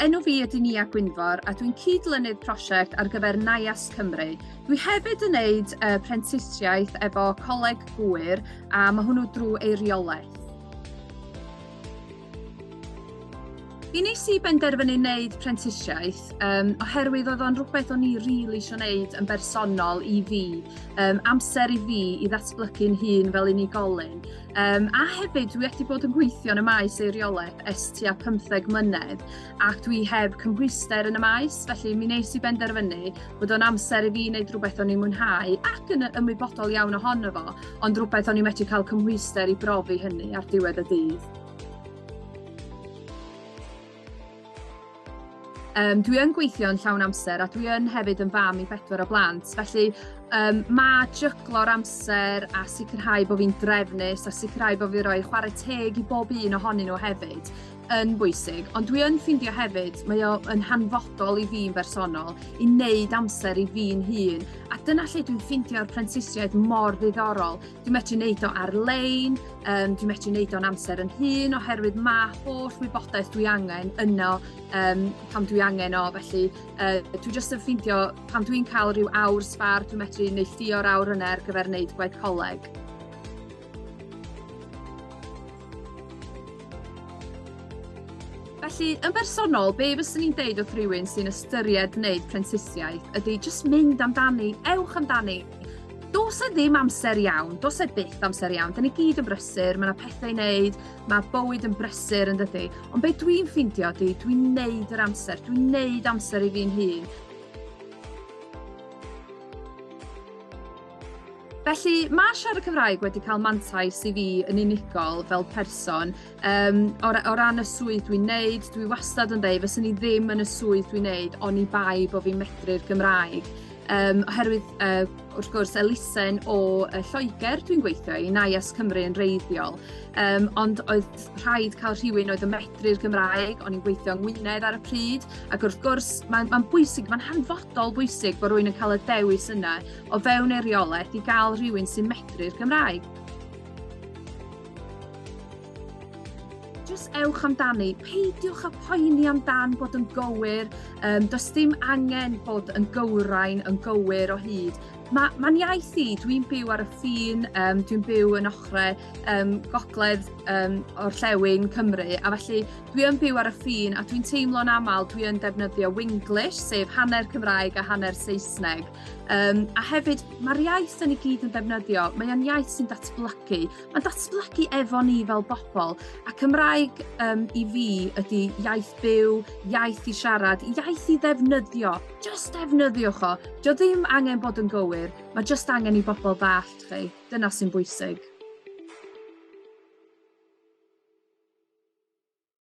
Enw fi ydy Nia Gwynfor a dwi'n cydlynydd prosiect ar gyfer NIAS Cymru. Dwi hefyd yn neud prentisiaeth efo Coleg Gŵyr a mae hwnnw drwy eiriolaeth. Mi wnes i benderfynu wneud prentisiaeth oherwydd oedd o'n rhywbeth o'n i rili isio wneud yn bersonol i fi, amser i fi i ddatblygu'n hun fel unigolyn. A hefyd dwi wedi bod yn gweithio yn y maes eiriolaeth ers tua 15 mlynedd ac dwi heb cymhwyster yn y maes, felly mi wnes i benderfynu bod o'n amser i fi wneud rhywbeth o'n i'n mwynhau ac yn ymwybodol iawn ohono fo, ond rhywbeth o'n i'n medru cael cymhwyster i brofi hynny ar diwedd y dydd. Dwi yn gweithio yn llawn amser a dwi yn hefyd yn fam i bedwar o blant, felly mae jyglo'r amser a sicrhau bod fi'n drefnus a sicrhau bod fi'n rhoi chwarae teg i bob un ohonyn nhw hefyd yn bwysig. Ond dwi yn ffeindio hefyd, mae o yn hanfodol i fi'n bersonol i wneud amser i fi'n hun. A dyna lle dwi'n ffeindio'r prentisiaid mor ddiddorol. Dwi'n medru wneud o ar-lein, dwi'n medru wneud o'n amser yn hun oherwydd mae holl wybodaeth dwi angen yno pan dwi angen o. Felly dwi jyst yn ffeindio pan dwi'n cael rhyw awr sbâr, dwi'n medru neilltuo'r awr yna ar gyfer wneud gwaith coleg. Felly, yn bersonol, be fyswn i'n deud wrth rywun sy'n ystyried wneud prentisiaeth ydy jyst mynd amdani, ewch amdani. Does e ddim amser iawn, does e byth amser iawn. Da ni gyd yn brysur, mae yna pethau i wneud, mae bywyd yn brysur yn dydy. Ond be dwi'n ffeindio ydy, dwi'n neud yr amser, dwi'n neud amser i fi'n hun. Felly, mae siarad Cymraeg wedi cael mantais i fi yn unigol fel person. O ran y swydd dwi'n neud, dwi wastad yn deud, fyswn i ddim yn y swydd dwi'n neud, oni bai bod fi'n medru'r Gymraeg. Oherwydd, wrth gwrs, elusen o Lloegr dwi'n gweithio i, NIAS Cymru yn wreiddiol, ond oedd rhaid cael rhywun oedd yn medru'r Gymraeg, o'n i'n gweithio yng Ngwynedd ar y pryd, ac wrth gwrs, mae'n bwysig, mae'n hanfodol bwysig bod rhywun yn cael y dewis yna o fewn eiriolaeth i gael rhywun sy'n medru'r Gymraeg. Just ewch amdani, peidiwch â poeni amdan bod yn gywir, does dim angen bod yn gywrain, yn gywir o hyd. Mae'n iaith i, dwi'n byw ar y ffin, dwi'n byw yn ochrau gogledd orllewin Cymru, a felly dwi yn byw ar y ffin a dwi'n teimlo'n aml dwi yn defnyddio Winglish, sef hanner Cymraeg a hanner Saesneg. A hefyd, mae'r iaith da ni gyd yn defnyddio, mae o'n iaith sy'n datblygu. Mae'n datblygu efo ni fel bobl, a Cymraeg i fi ydy iaith byw, iaith i siarad, iaith i ddefnyddio. Just defnyddiwch o. Dio ddim angen bod yn gywir, mae just angen i bobl ddallt chi. Dyna sy'n bwysig.